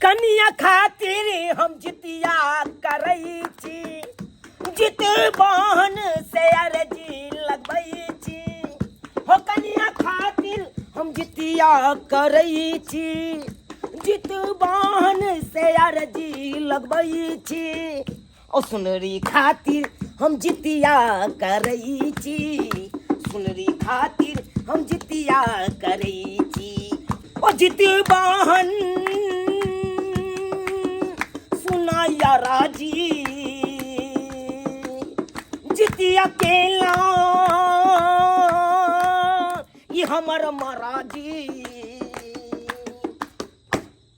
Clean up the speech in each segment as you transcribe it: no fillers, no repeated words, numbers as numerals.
कनिया खातिर हम जितिया करै छी, जित बहन से अर्जी लगबै छी। हो कनिया खातिर हम जितिया करै छी, जित बहन से अर्जी लगबै छी। ओ सुनरी खातिर हम जितिया करै छी, सुनरी खातिर हम जितिया करै छी। ओ जित बहन सुनाया राजी, जितिया केला ई हमर महाराजी।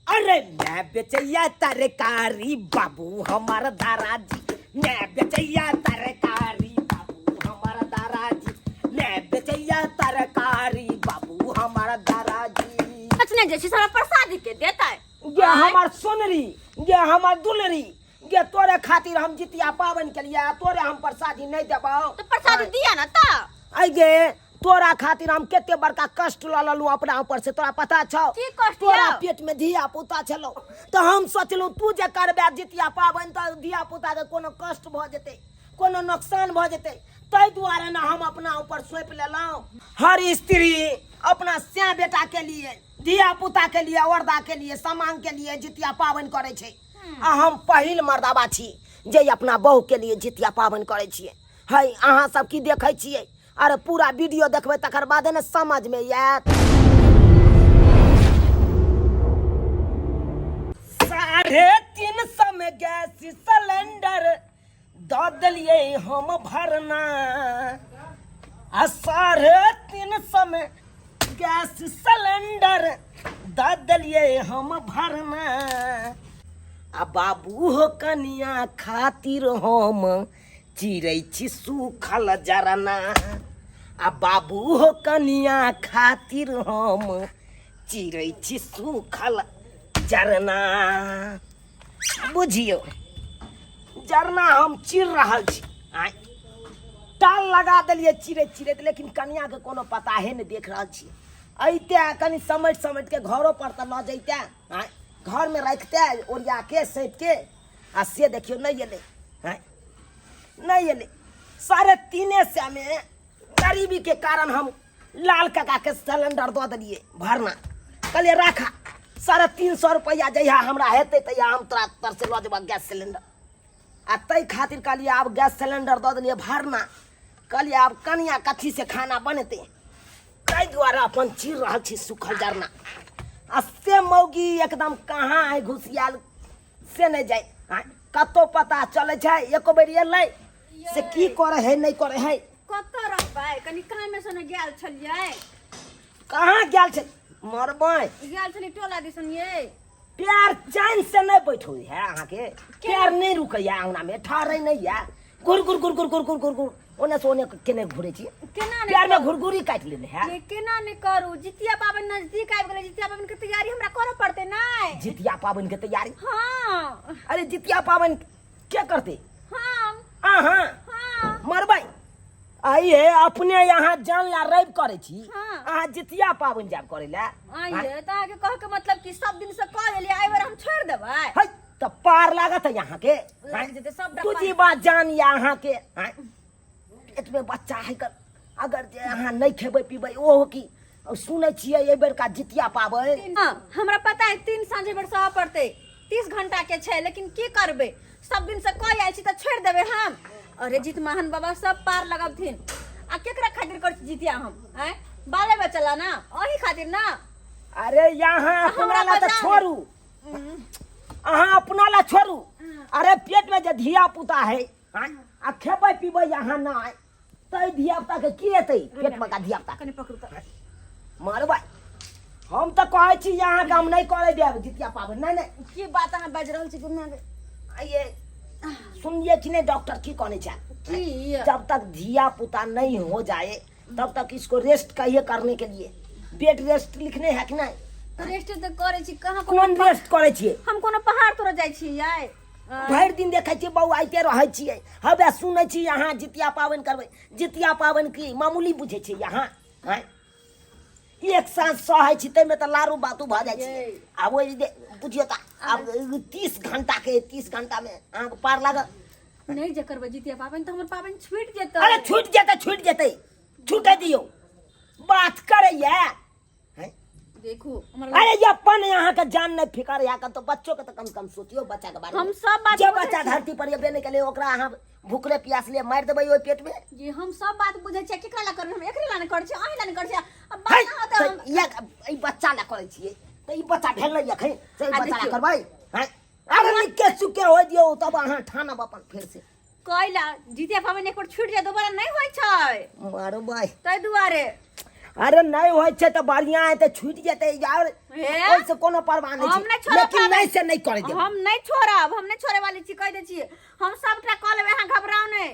अरे मैं बेचैया तरकारी बाबू हमार दाराजी, मैं बेचैया तरकारी बाबू हमार दाराजी, मैं बेचैया तरकारी बाबू हमार दाराजी। अचने जे छै सारा प्रसादी के देतै। गे हमार सोनरी, गे हमार दुलरी, गे तोरे खातिर हम जितिया पावन के लिए तोरे हम प्रसादी नहीं देबौ। तो प्रसादी दिया ना त। आई गे तोरा खातिर हम कते बड़का कष्ट लऽ लेलहुँ अपना ऊपर से, तोरा पता छौ? की कष्ट तोरा यौ? पेट में धिया पुता छलो तऽ हम सोचलहुँ तू जे करबे जितिया पाबनि तऽ धिया पुता के कोनो कष्ट भऽ जेतै, कोनो नुकसान भऽ जेतै, ताहि दुआरे ने हम अपना ऊपर सौंपि लेलहुँ। हर स्त्री अपना सैं बेटा के लिए, धिया पुता के लिए, औरदा के लिए, सामांग के लिए जितिया पाबनि करै छै, आ हम पहिल मर्दाबा छी जे अपना बहू के लिए जितिया पाबनि करै छियै। है अहाँ सब की देखै छियै? अरे पूरा वीडियो देखबै तकर बादे ने समझ में आयत। 350 में गैस सिलेंडर दऽ देलियै हम भरना, आ 350 में गैस सिलेंडर दऽ देलियै हम भरना। आ बाबू हो कनिया खातिर हम चिरै छी सूखल जरना, आ बाबू हो कनिया खातिर हम चिरै छी सूखल जरना। बुझियौ जरना हम चिर रहल छी, आँय टाल लगा देलियै चिरैत चिरैत, लेकिन कनियाके कोनो पता हे नहि। देख रहल छी अइते कनि समटि समटि के घरो पर तऽ लऽ जैते, आँय घरमे राखिते ओरिया के सैंत के, आ से देखियौ नहि एलै, आँय नहि एलै। 350 में गरीबी के कारण हम लाल काका के सिलेंडर दऽ देलियै भरना, कहलियै राखा 350 रुपैआ जहिया हमरा हेतै तहिया हम तोरा तर से लऽ जेबऽ गैस सिलेंडर। आ ताहि खातिर कहलियै आब गैस सिलेंडर दऽ देलियै भरना, कहलियै आब कनिया कथी से खाना बनेतै, ताहि दुआरे अपन चीर रहल छी सूखल जरना। आ से मौगी एकदम कहाँ है घुसियाल से नहि जाय, आँय, कतौ पता चलै छै एको बेर एलै से की करै है नहि करै है। कतऽ रहबै? कनि कामे से ने गेल छलियै। कहाँ गेल छै मरबै? गेल छलियै टोला दिसन ये। प्यार चैन से नहीं बैठो है अहाँके, प्यार नहीं रुकैया अंगना में, ठहरै नहीं है, घुर घुर घुर घुर घुर घुर घुर घुर ओने से ओने केने घुरे छी। केना प्यार में घुरघुरी काटि लेने है। ये केना नहि करू, जितिया पाबनि नजदीक आबि गेलै, जितिया पाबनि के तैयारी हमरा करऽ पड़तै नहि? जितिया पाबनि के तैयारी? हाँ। अरे जितिया पाबनि के करतै? हम। अहाँ? हाँ। मरबै आइए अपने यहाँ जान ला रवि करै छी। हाँ। अहाँ जितिया पाबनि जायब करै ला? आइए तऽ अहाँके कहऽ के मतलब कि सब दिन से कऽ लेलियै, एहि बेर हम छोड़ि देबै? है तऽ पार लागत है अहाँके? लागि जेतै सब डब्बा। दूजी बात जान या अहाँके, आँय? पेट में बच्चा है कर, अगर जे अहाँ नहीं खेबै पीबै ओहो की सुनै छियै एहि बेरका जितिया पाबनि। हाँ, हमरा पता है 3 साँझ बेर सहऽ पड़तै, 30 घंटा के छै, लेकिन की करबै, सब दिन से कह आयल छी तऽ छोड़ि देबै हम? अरे जीत महान बाबा सब पार लगबथिन। आ केकरा खातिर कर छी जितिया हम? आँय, बाले बच्चा ला ना, अही खातिर ना। अरे यहाँ अपना हमरा ला तऽ बजा। छोड़ू, अहाँ अपना ला छोड़ू, अरे पेट में जे धिया पुता है, आँय, आ खेबै पीबै अहाँ नहि तै धिया पुता के की हेतै पेट में का धिया पुता? कनि पकड़ू तऽ। मारबै हम तऽ कहै छी अहाँके हम नहि करै देब जितिया पाबनि। नहि नहि। की बात अहाँ बाजि रहल छी गुरुना? ये सुनलिए कि नहीं डॉक्टर की कहने छै? की? जब तक धिया पुता नहीं हो जाए तब तक इसको रेस्ट कहिए करने के लिए, बेड रेस्ट लिखने है कि नहीं? रेस्ट तऽ करै छी कहाँ? कोन रेस्ट करै छियै? हम कोनो पहाड़ तोड़ जाइ छी यै? भरि दिन देखै छियै बौआइते रहै छियै, हवे सुनै छी अहाँ जितिया पाबनि करबै। जितिया पाबनि की मामूली बुझै छियै अहाँ? आँय, एक साँझ सहै छी ताहिमे तऽ लारू बातू भऽ जाइ छै। आ ओहि बुझियौ तऽ आब 30 घंटा के 30 घंटा मे अहाँके पार लागल। नहि जे करबै जितिया पाबनि तऽ हमर पाबनि छूटि जेतै। अरे, छूटि जेतै, छूटि जेतै, छूटे दियौ। बात करैया हैं? देखू हमर अरे, ये अपन अहाँके जान नहि फिकर या तो बच्चो के तो कम से कम सोचियो, बच्चा के बारे में। हम सब बात जे बुझै बच्चा छी। धरती पर एबे नहि केलै, ओकरा अहाँ भूखले प्यासले मारि देबै ओहि पेट में? जे हम सब बात बुझै छियै। केकरा ला करबै हम? एकरे ला ने करै छियै, अहीं ला ने करै छियै। अब है बात ना होतै हम तऽ ई बच्चा ला करै छियै तऽ ई बच्चा भेल नहि एखन से ई आ बच्चा ला देखियौ। करबै हैं? अरे, निके सुके हो दियौ, तब अहाँ ठानब अपन फेर से। कैला जितिया पाबनि एक बार छूटि जाय, दोबारा नहि होइ छै। मारो भाई। ताहि दुआरे। अरे, नहि होइ छै तऽ बढ़िया है, तऽ छूटि जेतै यार। हे? ओहिसँ कोनो परवाह नहि हम छै। नहि छोड़ब लेकिन पाबनि। नहि, से नहि करै देब। हम नहि छोड़ब, हम नहि छोड़े वाली छी, कहि दै छी। हम सबटा कऽ लेबै, अहाँ घबराउ नहि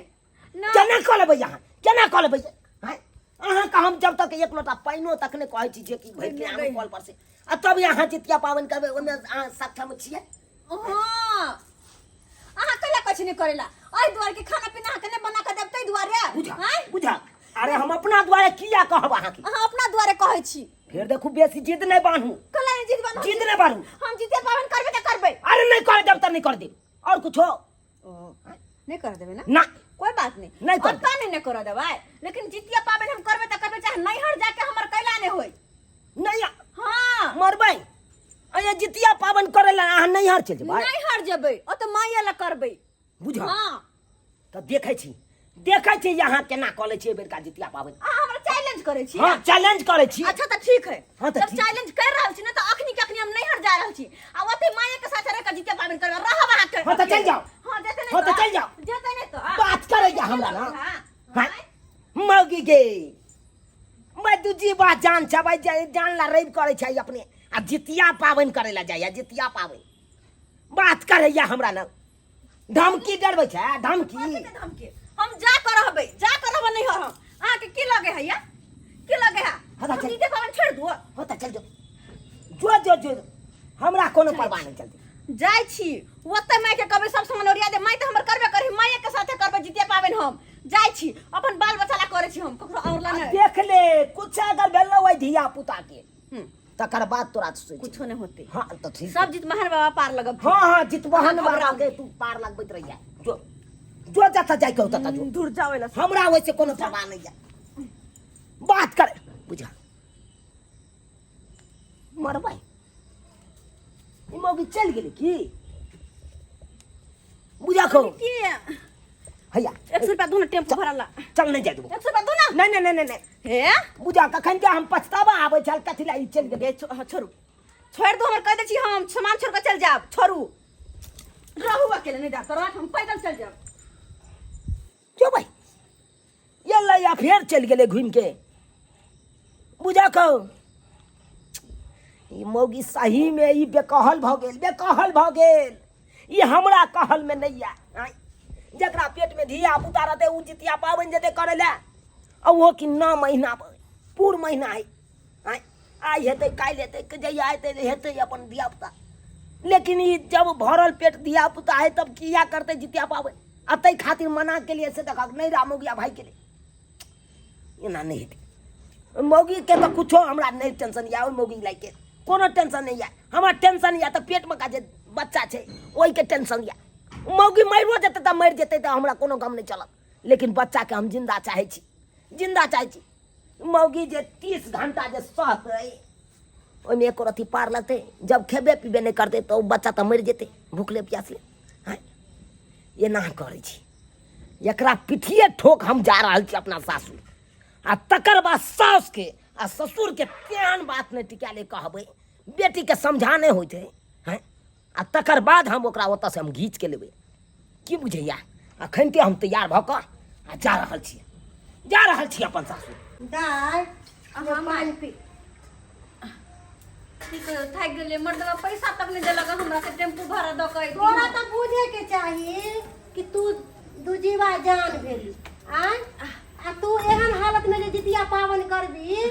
न। केना कऽ लेबै अहाँ? केना कऽ लेबै आँय? अहाँके हम जब तक एक लोटा पानिओ तक नहि कहै छी जे कि भरि के आनू कल पर से, आ तब अहाँ जितिया पाबनि करबै, ओहिमे अहाँ सक्षम छियै? हाँ, अहाँ कैला कछु नहि करेला? एहि दुआरे के खाना पीना अहाँके नहि बना कऽ देब ताहि दुआरे? बुझा आँय? बुझा। अरे, हम अपना दुआरे किया कहब अहाँके? अहाँ अपना दुआरे कहै छी। फेर देखू, बेसी जिद नहि बान्हू। कैला नहि जिद बान्हू? जिद नहि बान्हू। हम जितिया पाबनि करबै तऽ करबै। अरे, नहि कर देब तऽ नहि कर देब, और कुछो? नहि कर देबै ना? ना। कोई बात नहीं। नहि कर। ओतऽ नहि, नहि करऽ देबै, लेकिन जितिया पाबनि हम करबै तऽ करबै, चाहे नैहर जाके हमर कैला नहि होय। नहीं। हाँ। मरबै, अरे, जितिया पाबनि करै लए अहाँ नैहर चलि जेबै? नैहर जेबै, ओतऽ माये लए करबै। बुझ। हाँ। तऽ देखै छी, देखै छी अहाँ केना कऽ लै छी एहि बेरका जितिया पाबनि। अहाँ हमरा चैलेंज करै छी? हाँ, चैलेंज करै छी। अच्छा, तऽ ठीक है। हाँ, तऽ जब ठीक। चैलेंज कर रहल छी ना, तऽ अखनी के अखनी हम नैहर जा रहल छी आ ओते माये के साथ रह के जितिया पाबनि करबै, रहब अहाँ के। हाँ, तऽ चलि जाउ। हाँ, जेते नहीं। हाँ, तऽ चलि जाउ। जेते नहीं तो बात करैया हमरा ना। हाँ। हाँ? मौगी गे, मैं दूजी बात जान छै भाई, जान ला रैब करै छै अपने आ जितिया पाबनि करै ला जाइया। जितिया पाबनि बात करैया हमरा ना, धमकी डरबै छै, धमकी। कथी के धमकी? हम जा कर रहबै, जा कर रहबै नैहर हम। अहाँ के की लगे है या की लगे है? हाँ, तऽ हम चल। जितिया पाबनि छोड़ दू? हो तऽ चल जो, जो जो जो, हमरा कोनो परवाह नहीं चलते। जाइ छी, ओते माय के कहबै सब सामान ओरिया दे। माय तऽ हमर करबे करही, माये के साथे करबै जितिया पाबनि। हम जाइ छी, अपन बाल बच्चा ला करै छी हम, ककरो और ला नहि। देख ले, कुछ अगर भेल ओहि धिया पुता के, तकर बाद तोरा सोच। कुछो नहि होते। हाँ, तऽ ठीक। सब जीत महान बाबा पार लगब। हाँ हाँ, जितबहन अहाँ बाबा घबराउ। के तू पार लगबैत रहिया। जो जो, जतऽ जाइके हो ततऽ जो। दूर जाओ एला। हमरा ओहिसे कोनो परवाह नहीं है। बात करे, बुझा, मरबै। ई मौगी चलि गेलै की? बुझा खो। की? हैया। 100 रुपया दू ना टेम्पू भाड़ा ला। चल, नहीं जाय देबो। 100 रुपया दू ना। नहीं नहीं नहीं नहीं नहीं। हे। बुझा, कखन के हम पछतावा आबै छल, कथी ला ई चलि गेलै। गे, हाँ, छोड़ू, छोड़ दू हमर। कह दै छी, हम सामान छोड़ के चल जाब। छोड़ू, रहू अकेले। नहीं जा तोरा, हम पैदल चल जाब। क्यों भाई, ये लैया फेर चलि गेलै घुमि के। बुझा कहो, ई मौगी सही में ई बेकहल भऽ गेल, बेकहल भऽ गेल। ई हमरा कहल में नहीं आय। आँय, जकरा पेट में धिया पुता रहतै, ओ जितिया पाबनि जेतै करै लए? आ ओहो कि 9 महीना पूर महीना है। आँय, आइ हेतै, काल्हि हेतै, कि जहिया हेतै हेतै अपन धिया पुता। लेकिन ई जब भरल पेट धिया पुता है, तब किया करतै जितिया पाबनि? आ ताहि खातिर मना के लिए से देखक नहीं रहा मौगिया भाई के लिए। एना नहीं हेतै। मौगीके तऽ कुछो हमरा नहि टेंशन यऽ, ओहि मौगी लाइके कोनो टेंशन नहि यऽ। हमरा टेंशन यऽ तऽ पेटमे का जे बच्चा छै, ओहिके टेंशन यऽ। मौगी मरियो जेतै तऽ मरि जेतै, तऽ हमरा कोनो गम नहि चलत, लेकिन बच्चाके हम जिन्दा चाहै छी, जिन्दा चाहै छी। मौगी जे 30 घंटा जे सहतै, ओहिमे एको रत्ती पार लगतै? जब खेबे पीबे नहि करतै, तऽ ओ बच्चा तऽ मरि जेतै भूखले प्यासले। आँय, एना करै छी, एकरा पिठिए ठोक हम जा रहल छी अपना सासुर। आ तकर बाद सासुके आ ससुरके तेहन बात नहि टिकाले कहबै, बेटीके समझा नहि होइत है हैं। आ तकर बाद हम ओकरा ओतऽसँ हम घीच के लेबै, की बुझैया? अखन हम तैयार भऽ कऽ आ जा रहल छी, जा रहल छी अपन सासुर। दाय, अहाँ पानि पी। की कहियो, थाकि गेलियै मर्दवा, पैसा तक नहि देलक हमरा से टेम्पू भाड़ा दऽ कऽ अयती। तोरा तऽ बुझे के चाही कि तू दुजीवा जान भेली आय, आ तू एहन हालत में जे जितिया पावन करबी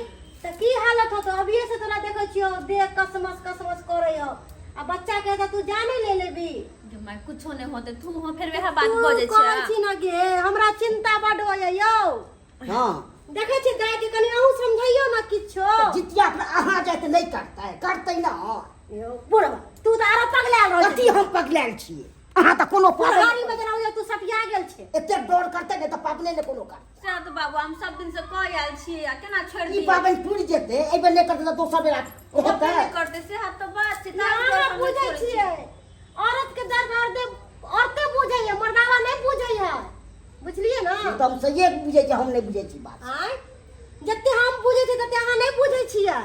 तऽ की हालत होतो? अभिये से तोरा देखै छियौ, देह कसमस कसमस करै हो, आ बच्चा के तऽ तू जाने ले लेबी। गे माय, कुछो नहि होतै। तू हो फेर वएह बात तू बजै कहै छै। छी ने गे, हमरा चिंता बड होइए यौ। हाँ। देखै छी दाय के, कनि अहूँ समझैयौ ने किछो। जितिया पर अहाँ जाइत नहि करतै, करतै ना। यौ बुढ़वा। तू तऽ आरो पगलायल रहै कथी हम पगलायल छियै अहाँ तऽ कोनो पाबनि गाड़ी में जेना होइए तू सटिया गेल छै एते डर करतै ने तऽ पाबने ने कोनो कर सएह तऽ बाबू हम सब दिन से कह आयल छियै आ केना छोड़ि ई दियै पाबनि टूटि जेतै एहि बेर नहि करतै तऽ दोसर बेर होबे हेतै नहि करतै सएह तऽ बात छै ताहि अहाँ दुआरे हम नहि बुझै छोड़ै छियै औरत के दर्द औरते औरते बुझै है मर्दावा नहि बुझै है बुझलियै ने ई तऽ हम सहिए बुझै छी हम नहि बुझै छी बात आँय जते हम बुझै छियै तते अहाँ नहि बुझै छियै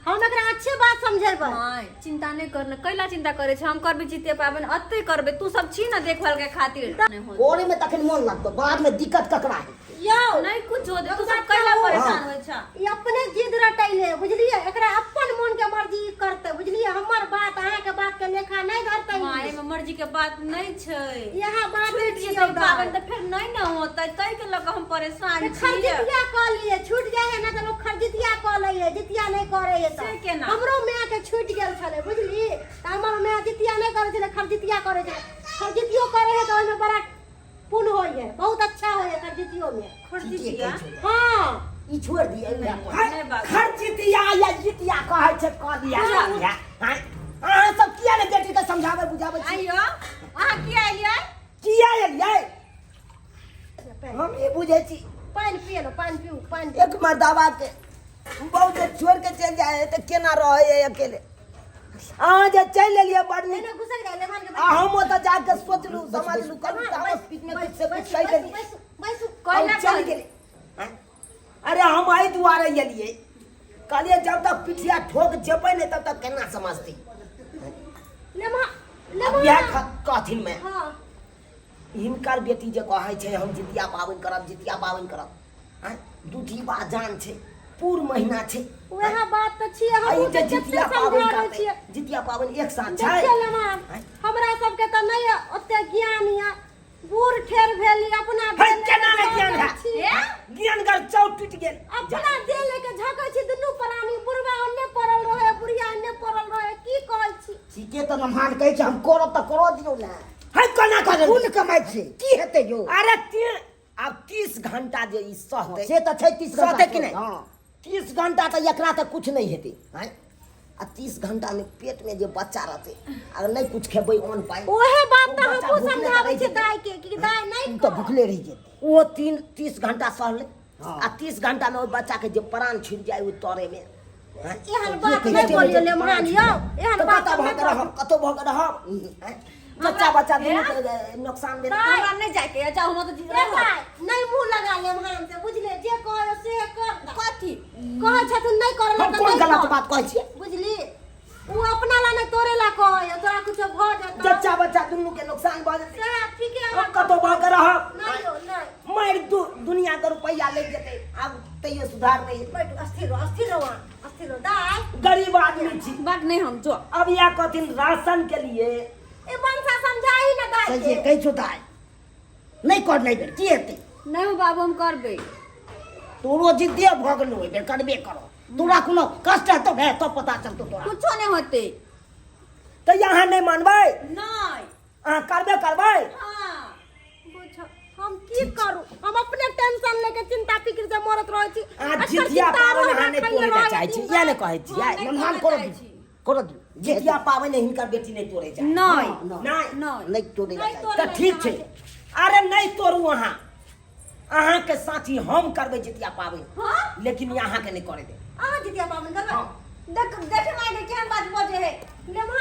हम एकरा अच्छे बात समझेबै माय चिंता नहि कर ने कैला चिंता करै छै हम करबै जीते पाबनि अते करबै तू सब छी ने देखभाल के खातिर नहि होत करे में तखन मन लगतो बाद में दिक्कत ककरा है यौ नहि कुछ होत तू सब कैला परेशान होइ छ ई अपने जिद रटैले बुझलियै एकरा अपन मन के मर्जी ई करतै बुझलियै हमर बात अहाँके बात के लेखा नहि धरतै ई। माय मे मर्जी के बात नहि छै इएह बात छूटि छियै जेतै पाबनि तऽ फेर नहि ने होतै ताहि के लऽ कऽ हम परेशान छियै खरजितिया कऽ लिए छूट जाइ है ना तऽ लोक खरजितिया कऽ लै है जितिया नहि करै है से तऽ केना? हमरो माय के छूटि गेल छलै बुझली तऽ हमर माय जितिया नहि करै छलै खरजितिया करै छलै खरजितियो करै है तऽ ओहिमे बड़ा पुण्य होइ है बहुत अच्छा होइ है खरजितियो में खरजितिया हाँ ई छोड़ दिए नहि बाबू। खरजितिया या जितिया कहै छै कह दिया आँय, अहाँ सब किया ने बेटी के समझाबै बुझाबै छी आइयो अहाँ किया एलियै किया एलियै हम ई बुझै छी पानि पिए लो पानि पीऊ पानि पीऊ। एक मर्दाबा के बहुत जे छोड़ के चलि जाइ है तऽ केना रहै है अकेले अहाँ जे चलि एलियै बड़ नीक एने घुसक जाय लेमान के आ हम ओतऽ जाके सोचलहुँ समझलहुँ कहलहुँ तऽ हमर बीचमे कुछ से कुछ कहि देलियै बैसू बैसू कोयला हम चलि कहलियै। गेलियै आँय? अरे हम एहि दुआरे एलियै कहलियै जब तक पिठिया ठोक जेबै नहि तब तक केना समझतै लेमा आब लेमा इएह कहथिन मैं हां हिनकर बेटी जे कहै छै हम जितिया पाबनि करब जितिया पाबनि करब आँय दूधीबा जान छै पूर महीना छै वएह बात तऽ छियै आ ई हमहूँ जे तऽ कते जितिया पाबनि समझाबै करतै छियै जितिया पाबनि एक साथ छै देखियौ लेमान आँय? हमरा सबके तऽ नहि ओते ज्ञान यऽ बूढ़ ठेर भेली अपना है, देह केना लेके नहि ज्ञान झँकै है? छी। ज्ञानगर चौ टूटि गेल अपना देह लेके झँकै छी दुनू प्राणी बुढ़वा ओन्ने पड़ल रहे बुढ़िया ओन्ने पड़ल रहे की कहै छी ठीके तऽ नमहान कहै छै हम करब तऽ करऽ दियौ ने है कोना कर कोन कमाइ छै की हेतै यौ अरे तीन आब 30 घंटा जे ई सहतै से तऽ छै 30 घंटा सहतै कि नहि हँ 30 घंटा तऽ एकरा तऽ कुछ नहि हेतै आँय आ 30 घंटा में पेट में जे बच्चा रहतै अगर नहि कुछ खेबै अन्न पानि ओहे बात तऽ ओ बच्चा हमहूँ भुखले समझाबै तऽ छियै रहि दाइ के कि दाइ नहि ओ तऽ भुखले रहि जेतै ओ तीन 30 घंटा सहलै हँ। आ 30 घंटा में ओहि बच्चा के जे प्राण छुटि जाय ओहि तरे में आँय? एहन बात नहि बोलियौ लेमहान यौ एहन तऽ बात कतऽ भऽ नहि के रहब कतऽ भऽ के रहब आँय? बच्चा बच्चा दुनू के नुकसान भेल हमरा नहि जाइके यऽ जाउ हम तऽ ए भाई, नहि मुँह लगा लेमहान से बुझले जे कहै से कर कथी कहै छथुन नहि करऽ हम तऽ कोन नहि गलत कर। बात कहै छियै बुझली ओ अपना ला नहि तोरे ला कहै है तोरा कुछो भऽ जेतौ बच्चा बच्चा दुनू के नुकसान भऽ जेतै सएह ठीके हम कतौ भऽ के रहब नहि यौ नहि मारि दुनिया के रुपैआ लागि जेतै आब तैयो सुधार नहि हेतै। बैठ अस्थिर रहो अस्थिर रहो अहाँ, अस्थिर रहो दाइ गरीब आदमी छी बात नहि हम जो अब इएह कहथिन राशन के लिए ए मनसा समझाही ना दाइ सही के कहै छौ दाइ नहि कर नहि बेर की हेतै नहि हो बाबू हम करबै तोरो जिद्दे भऽ गेलौ एहि बेर करबे करो तोरा कोनो कष्ट हेतौ ने तब पता चलतौ तोरा कुछो नहि होतै तऽ अहाँ नहि मानबै नहि अहाँ करबे करबै हाँ बुझ हम की करू हम अपने टेंशन लेके चिंता फिक्र से मरत रहै छी अहाँ एकर जितिया चिंता आरो पाबनि हमरा अहाँ नहि खाइए तोड़ै लए रहै चाहै छी दिन इएह ने राति। कहै छियै हम नहि नमहान करऽ करऽ चाहै दियौ छी। करऽ दियौ जे जितिया पाबनि हिनकर बेटी नहि तोड़ै चाहै नहि नहि नहि नहि तोड़ै लए नहि चाहै तोड़ै तऽ ठीक छै अरे नहि तोड़ू अहाँ अहाँके साथी हम करबै जितिया पाबनि हाँ लेकिन ई अहाँके नहि करे देब अहाँ जितिया पाबनि करबै देख देख माय के केहन बात बजे है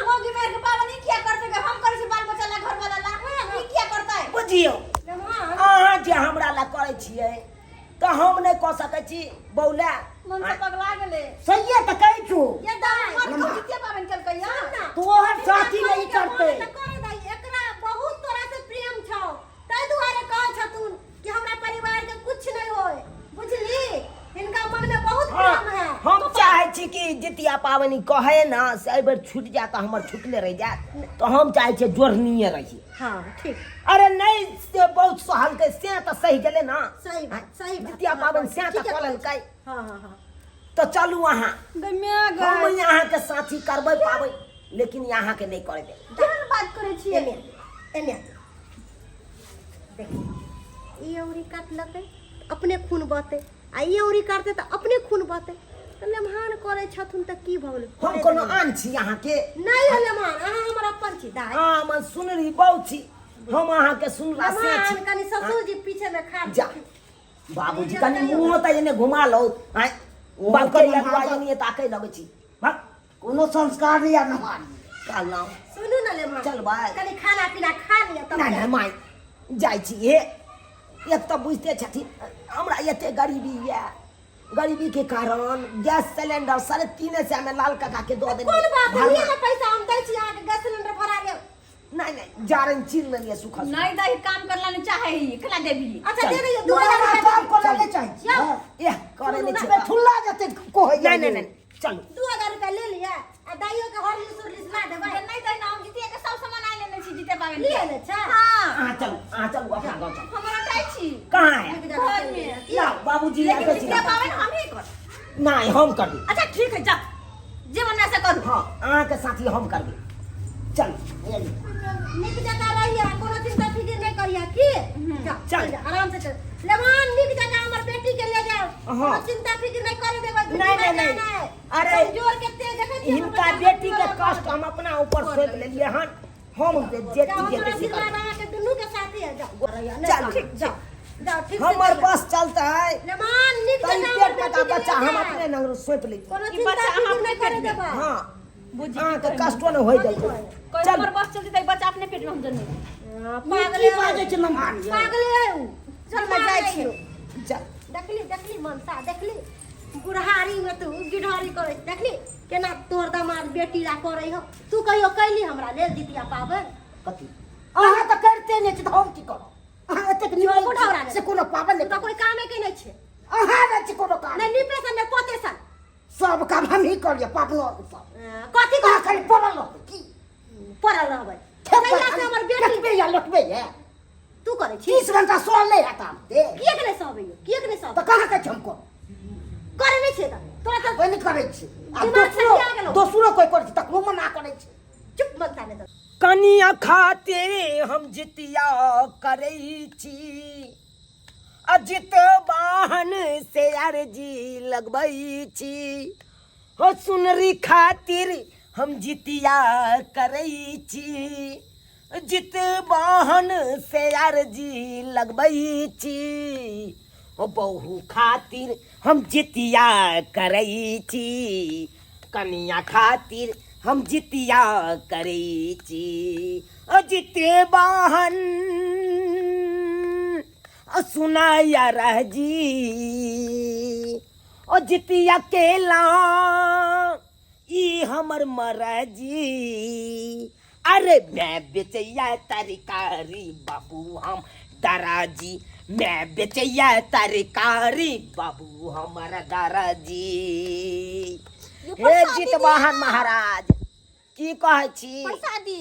मौगी मेर के पाबनि ई किया करतै के हम करै छी बाल बच्चा ला घर वाला ला ई किया करतै बुझियौ लेमहान अहाँ जे हमरा लए करै छियै तऽ हम नहि कऽ सकै छी बौला मन से पगला गेलै सहिए तऽ कहै छौ ये दाइ मर को जितिया पाबनि केलकै या तोहर साथी नहि करतै तऽ करे दाइ एकरा बहुत तोरा से प्रेम छौ ताहि दुआरे कहै छथुन कि हमरा परिवार के कुछ नहीं होए बुझली हिनका मन में बहुत प्रेम है हम चाहै छी कि जितिया पाबनि कहै ने से एहि बेर छूटि जायत तऽ हमर छूटले रहि जायत तऽ हम चाहै छियै जोड़निये रही हाँ ठीक अरे नहि से बहुत सहलकै से तऽ सही गेलै ने सही बात सही बात जितिया पाबनि से तऽ ठीके कऽ लेलकै हाँ हाँ हाँ तऽ चलू अहाँ गै माय गै हम अहाँके साथी करबै पाबनि लेकिन अहाँके नहि करै देब केहन बात करै छियै एने एने देखी ई औरी काटलकै अपने खून बहतै आ ई औरी काटतै तऽ अपने खून बहतै तऽ लेमहान करै छथुन तऽ की भऽ गेलै हम कोनो आन छी अहाँके नहि हो लेमहान अहाँ हमर अपन छी दाइ अहाँ हमर सुनरी बहु छी हम अहाँके सुनला से लेमहान छी कनि ससुर जी पीछे में खा जा बाबूजी कनि मुँह तऽ एने घुमा लो आँय ओ बाप के कनि अगुआ भागल। एने ताकै लगै छी भाग कोनो संस्कार नहीं यार हमारी कहलहुँ सुनू ने लेमहान चल बाय। कनि खाना पीना खा लिअ तब नहि नहि माय जाइ छी हे एक तऽ बुझिते छथिन हमरा एते गरीबी यऽ गरीबी के कारण गैस सिलेंडर 350 में लाल काका के दऽ कोन बात है देलियै लिअ ने पैसा हम दै छी अहाँके गैस सिलेंडर भरा लेब नहीं नहीं जारन चीर लेलियै सूखा सूखा। नहीं दही काम करला नहीं चाहे ही खिला देबी अच्छा चल। दे दियौ 2000 रुपया काम करे नहीं चाहे छी जाओ। हाँ। एह करे नहीं सुनू छै बे ठुल्ला जते कहै नहीं नहीं नहीं चलू 2000 रुपया ले लिअ आ दाइयो के हॉर्लिक्स उर्लिक्स ला देबै नहीं दही ना हम जीतिया के सब सामान आनि लेने छी जीते पाबनि लिए ले छै हाँ अहाँ चलू अहाँ चलू अपना गाँव चलू हम लौटाइ छी कहाँ है नीक जकाँ घर में। लाओ बाबूजी लेकिन आबै छी जितिया पाबनि हम ही कर नहीं हम करबै अच्छा ठीक है जा जे मन से करू हाँ अहाँके साथी हम करबै चल नीक जकाँ रहिए कोनो चिंता फिकिर नहि करिए की जा चल। चल आराम से चल लेमान नीक जकाँ हमर बेटी के ले जाओ हाँ। कोनो चिंता फिकिर नहि करे देबै नहीं, नहीं, नहीं। अरे, जोर के तेज देखै छियै हमर हिनका बच्चा बेटी के कमजोर कष्ट हम अपना ऊपर सौंप लेलिए हन हम जे जाओ, जे हमर जेतै से आशीर्वाद करबै। अहाँके दुनू के साथी है जाओ चल, ठीक जाओ जाओ ठीक से हमर चल। बस चलतै लेमान नीक तऽ ई जकाँ हमर पेट में का बेटी के बच्चा ले हम जाओ। अपने नंग सौंप लेती कोनो ई चिंता बच्चा अहाँ फिकिर नहि अपने करे पेट में। देबै हाँ बुझी अहाँके कष्टो नहि होइ देतै कोई चल हमर बस चलती त बच्चा अपने पेट में हम जन्म हाँ, की पागले बाजै छै नमहान यै? पागले है उ चल मैं जाइ छी चल देखली देखली मनसा देखली बुढ़ारी में तू गिढ़ारी करे देखली केना तोर दामाद बेटी ला करे हो तू कहियो कैली हमरा लेल जितिया पाबनि कथी अहाँ तऽ करिते नहि छी तऽ हम की करब अहाँ एतेक निमन बुढ़ौरा छी से कोनो पाबनि तू नहि तऽ कोई कामे के नहि छै अहाँ नहि छी कोनो काम नहि नीपे सन नहि पोते सन सब काम हमही करियै पाबनो सब कथी अहाँ खाली पड़ल रहबै की पड़ल रहबै खेत पर कहिया से हमर बेटी लटबे या लटबे या तू करै छी 30 घंटा सहल नहि हैत आब दे किएक नहि सहबै यौ किएक नहि सहबै तऽ कहाँ कहै छी हम करू करै नहि छै तऽ तोरा तऽ कोइ नहि करै छी आ दिमाग दोसरो सठिया गेलौ। दोसरो कोइ करै छै तकरो मना करै छै चुप मनसा नहि तऽ कनिया खातिर हम जितिया करै छी अजित वाहन से अर्जी लगबै छी हो सुनरी खातिर हम जितिया करै छी जित वाहन से अर्जी लगबै छी हो बहु खातिर हम जितिया करै छी कनिया खातिर हम जितिया करै छी ओ जिते वाहन ओ सुनाया रहजी ओ जितिया केला ई हमर मरजी अरे मैं बेचैया तरकारी बाबू हम दाराजी मैं बेचैया तरकारी बाबू हमर दाराजी यो हे प्रसादी जितवाहन दिया। महाराज की कहै छी प्रसादी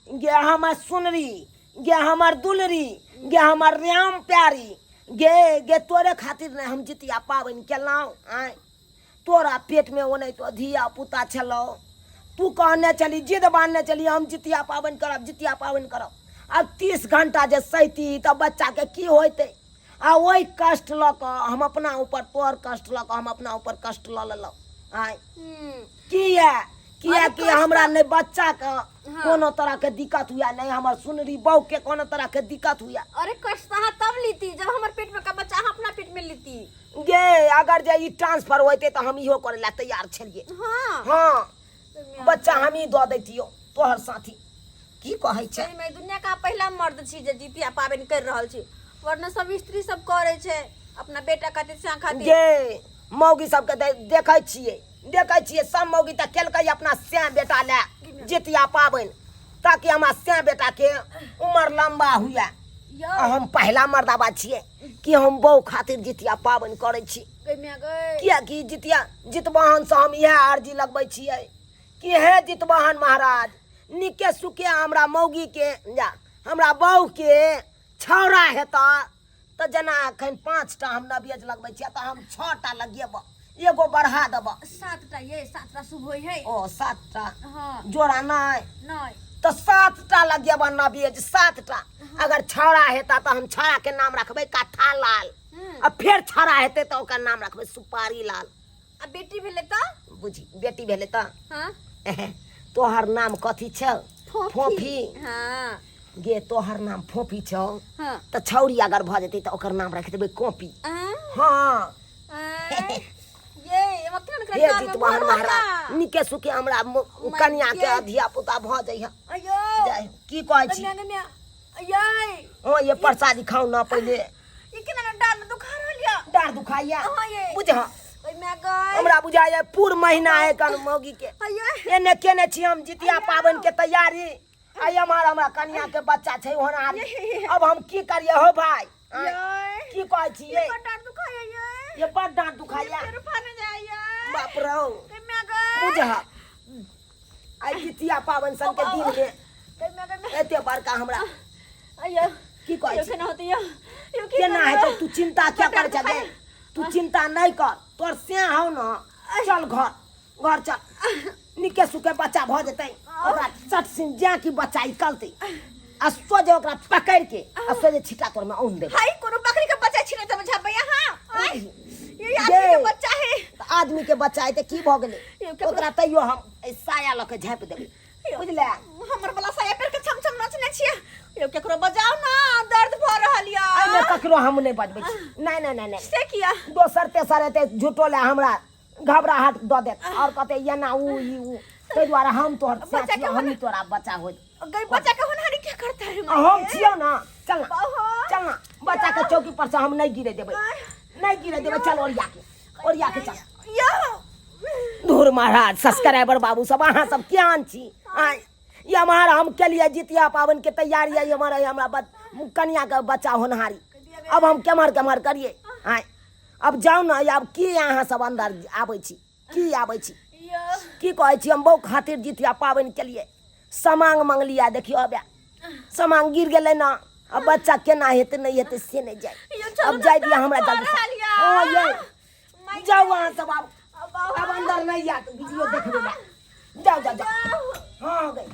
गे हमर सुनरी गे हमर दुलरी गे हमर राम प्यारी गे गे तोरे खातिर नहि हम जितिया पाबनि केलहुँ आँय तोरा पेटमे ओनाहितो धिया पुता छलौ तू कहने छली जिद बान्हने छली हम जितिया पाबनि करब जितिया पाबनि करब आब 30 घंटा जे सैती तऽ बच्चाके की होइतै आ ओहि कष्ट लऽ कऽ हम अपना ऊपर तोहर कष्ट लऽ कऽ हम अपना ऊपर कष्ट लऽ लेलहुँ आँय किया किया कि हमरा नहि बच्चाके कोनो तरहके दिक्कत हुए नहि हमर सुनरी बहूके कोनो तरहके दिक्कत हुए अरे कष्ट तऽ अहाँ तब लीती जब हमर पेट में का बच्चा अहाँ अपना पेट में लीती गे अगर जे ई ट्रांसफर होइतै तऽ हम इहो करै लए तैयार छलियै हाँ हाँ बच्चा हमही दऽ दैतियौ तोहर साथी की कहै छै सही में दुनिया का पहिला मर्द छी जे जितिया पाबनि कर रहल छी वरना सब स्त्री सब करे छै अपना बेटा खातिर स्या खातिर गे मौगी सबके देखै छियै देखै छियै सब मौगी तऽ केलकै अपना स्या बेटा लए जितिया पाबनि ताकि हमरा स्या बेटाके उमर लम्बा हुए यौ आ हम पहिला मर्दाबा छियै कि हम बहु खातिर जितिया पाबनि करै छी गई मिया गई किएकि जितिया जितवाहनसँ हम इएह अर्जी लगबै छियै कि हे जितवाहन महाराज नीके सुखे हमरा मौगीके जा हमरा बहुके छौड़ा हेतऽ तऽ जेना एखन 5टा हम नबियज लगबै छियै तऽ हम 6टा लगेबऽ एगो बढ़ा देबऽ 7टा ये 7टा शुभ होय है ओ 7टा हाँ जोड़ा नहि नहीं तऽ 7टा लगेबऽ नबियज 7टा अगर छौड़ा हेता तऽ हम छौड़ाके नाम रखबै कथा लाल आ फेर छौड़ा हेतै तऽ ओकर नाम रखबै सुपारी लाल आ बेटी भेलै तऽ बुझी बेटी भेलै तऽ हाँ तोहर नाम कथी छौ फोफी। हाँ गे तोहर नाम फोफी छौ हाँ तऽ छौरी अगर भऽ जेतै तऽ ओकर नाम राखि देबै कॉपी आ हाँ आ, ये एमा केना हे केना जितवाहन महाराज निके सुखे हमरा कनिया के धिया पुता भऽ जइह अयो जाय की कहै छी म्या म्या अयै हँ ये प्रसादी खाउ ना पहिले ई केना ने डाँर में दुखा रहल या डाँर दुखाइया हाँ ये बुझ ओय my गय हमरा बुझाइया पूर महीना है कन मौगी के अयै एने केने छी हम जितिया पाबनि के तैयारी आई हमार हमरा कनिया के बच्चा छै होनहारी अब हम की करिए हो भाई आँय, ये की कहै छियै बड़ डाँर दुखाइया ये ये बड़ डाँट दुखाइया फेर फाने जाइया बाप रौ ओय my गय बुझ आई जितिया पाबनि सन के दिन में ओय my गय एते बड़का हमरा अयो की कहै यो छी केना होतै यो यो की केना करबै? हेतौ तू चिंता क्या बड़ करै डाँर छे तू चिंता नहीं कर तोर से हौ न चल घर घर चल निके सुके बच्चा भऽ जेतै ओकरा चट सिन जा कि बच्चा निकलतै आ सोझे ओकरा पकड़ि के आ सोझे छिटा तोर में औन देबै हाय कोनो बकरी के बच्चा छिने त बुझाबै अहाँ आय, ये आदमी ये। के बच्चा है तऽ आदमी के बच्चा हेतै की भऽ गेलै यौ, केकरो- ओकरा तैयो हम एहि साया लऽ के झाँपि देबै बुझले हमर वाला साया पेर के छम छम नचने छियै यौ केकरो बजाओ ना दर्द भऽ रहल या एहिमे ककरो हम नहि बजबै छी नहि नहि नहि नहि से किया दोसर तेसर हेतै झूठो लए हमरा घबराहट दऽ देत आओर कहतै एना उ ई उ ताहि दुआरे हम तोहर बच्चा के हम ही तोरा बच्चा होय गई बच्चा के होनहारी क्या करता है आ हम छियौ ना चल ना बाहो चल ना बच्चा के चौकी पर से हम नहीं गिरे देबै नहीं गिरे देबै चल ओरिया के ओरिया के चल यो धुर महाराज सब्सक्राइबर बाबू सब अहाँ सब केहन छी आँय ये हमार हम के लिए जितिया पावन के तैयारी है ये हमारा हमरा कनिया के बच्चा होनहारी अब हम केम्हर केम्हर करिए आँय अब जाउ ने आब की अहाँ सब अंदर आबै छी की आबै छी की कहै छी हम बहु खातिर जितिया पाबनि केलिए समांग मंगलिया देखियौ अब समांग गिर गेलै ने अब बच्चा केना हेतै नहि हेतै से नहि जाय अब जाय दिया हमरा जल्दी हँ ये जाउ अहाँ सब आब अब अंदर नहीं आत वीडियो देखबे ला जाओ जाओ जाओ हाँ गई